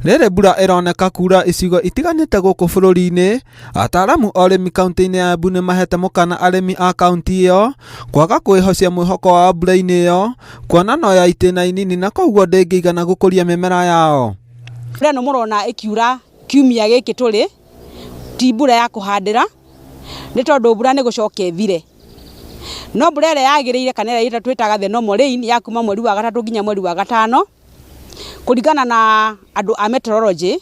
Rĩrĩ mbura ĩroneka kura icigo itiganĩte gũkũ bũrũri-inĩ, ataaramu a ũrĩmi kaunti-inĩ ya Embu nĩ mahete mũkana arĩmi a kaunti ĩyo kwaga kwĩhocia mwĩhoko wa mbura-inĩ ĩyo kuona no ya itĩna inini na koguo ndĩngĩigana gũkũria mĩmera yao. Mbura ĩno mũrona ĩkiura kiumia gĩkĩ tũrĩ ti mbura ya kũhandĩra nĩ tondũ mbura nĩ gũcoka ĩthire. No mbura ĩrĩa yagĩrĩire kana ĩrĩa twĩtaga the normal rain ya kuma mweri wa gatatũ nginya mweri wa gatano, kũringana na andũ a meteorology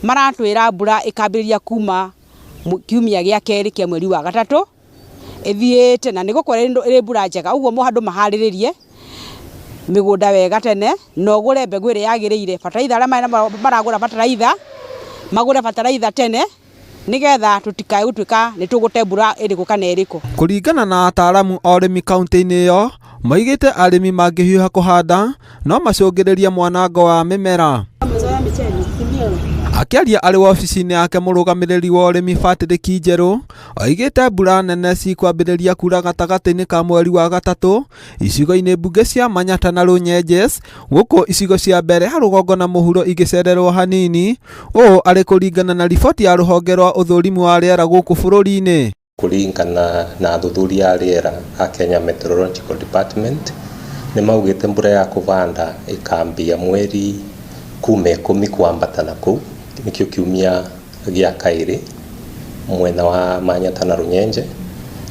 maratwĩra mbura ĩkambĩrĩria kuma kiumia gĩa kerĩ kĩa mweri wa gatatũ ĩthiĩte na nĩ gũkorwo ĩrĩ mbura njega, ũguo andũ maharĩrĩrie mĩgũnda wega tene na ũgũre mbegũ ĩrĩa yagĩrĩire, bataraitha arĩa maragũra bataraitha magũre bataraitha tene nĩgetha tũtikae gũtuĩka nĩ tũgũte mbura ĩrĩkũ kana ĩrĩkũ. Kũringana na ataaramu a ũrĩmi kaunti-inĩ ĩyo, moigĩte arĩmi mangĩhiũha kũhanda no macũngĩrĩrie mwanango wa mĩmera. Akĩaria arĩ wabici-inĩ yake mũrũgamĩrĩri wa ũrĩmi Patrick Njerũ oigĩte mbura nene cikwambĩrĩria kura gatagatĩ-inĩ ka mweri wa gatatũ icigo-inĩ mbunge cia Manyatta na Runyenjes gũkũ icigo cia mbere rũgongo na mũhuro igĩcererwo hanini ũũ arĩ kũringana na riboti ya rũhonge rwa ũthũrimi wa rĩera gũkũ bũrũri-inĩ. Kũringana na athuthuria a rĩera a Kenya Meteorological Department nĩ maugĩte mbura ya kũbanda ĩkambia mweri kuma ikũmi kwambata na kũu nĩkĩo kiumia gĩa kaĩrĩ mwena wa Manyatta na Runyenje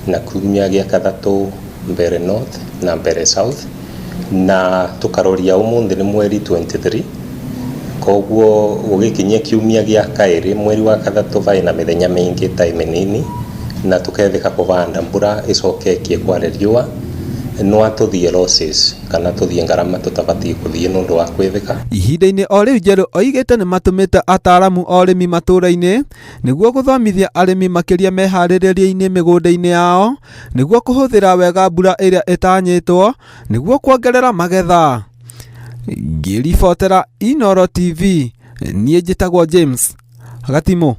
na kiumia gĩa kathatũ Mbeere North na Mbeere South na tũkaroria ũmũthĩ nĩ mweri 23 koguo gũgĩkinyia kiumia gĩa kaĩrĩ mweri wa kathatũ vaĩ na mĩthenya mĩingĩ ĩtarĩ mĩnini na tũkethĩka kũbanda mbura ĩcoketie kware riũa no atũthiĩ losses kana tũthiĩ ngarama tũtabatiĩ kũthiĩ nĩ ũndũ wa kwĩthĩka. Ihinda-inĩ o rĩu Njerũ oigĩte nĩ matũmĩte ataaramu a ũrĩmi matũũra-inĩ nĩguo gũthomithia arĩmi makĩria meharĩrĩria-inĩ mĩgũnda-inĩ yao nĩguo kũhũthĩra wega mbura ĩrĩa ĩtanyĩtwo nĩguo kuongerera magetha. Ngĩribotera Inooro TV, niĩ njĩtagwo James Gatimũ.